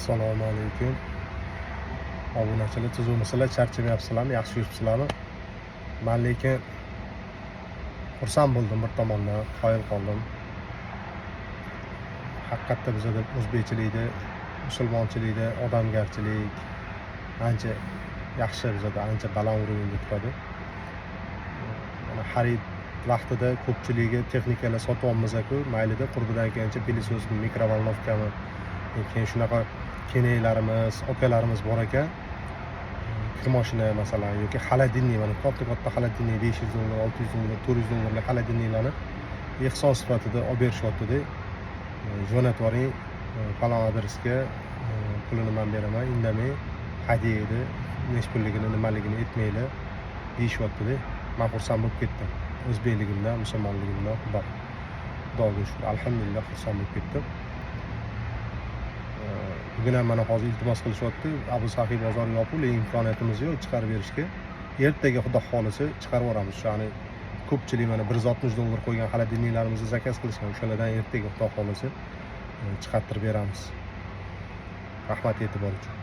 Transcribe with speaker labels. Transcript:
Speaker 1: Assalomu alaykum. Obunachilar, tuzukmisizlar, charchamayapsizlarmi, yaxshi yuribsizlarmi? Man lekin xursand bo'ldim bir tomondan, qoyil qoldim. Haqiqatda bizada o'zbekchilikda, musulmonchilikda odamgarchilik ancha yaxshi, bizada ancha baland уровень da turadi. Mana xarid vaqtida ko'pchiligiga texnikalar sotyapmiz-ku, maylida qurbidan kelgancha пылесос mi, микроволновка mi, keyin shunaqa kelinoylarimiz, akalarimiz bor ekan. Kir moshina masalan yoki холодильник, mana katta katta холодильник 500 dollar, 600 dollar, 400 dollarlik холодильник larni ehson sifatida olib berishyaptida. Jo'natib yuboring falon adresga, pulini man beraman, indamang, hadya edi, nechi pulligini, nimaligini aytmanglar, deyishyaptida. Man xursand bo'lib ketdim o'zbekligimdan, musulmonligimdan. Xudoga shukur, alhamdulillah, xursand bo'lib ketdim. Bugun ham mana hozir iltimos qilishyapti, Abu Saxiy bozori yopiq, lekin imkoniyatimiz yo'q chiqarib berishga. Ertaga, xudo xohlasa, chiqarib yuboramiz. Ya'ni ko'pchilik mana 160 dollar qo'ygan холодильник larimizni заказ qilishgan, o'shalardan ertaga, xudo xohlasa, chiqartirib beramiz. Rahmat e'tibor uchun.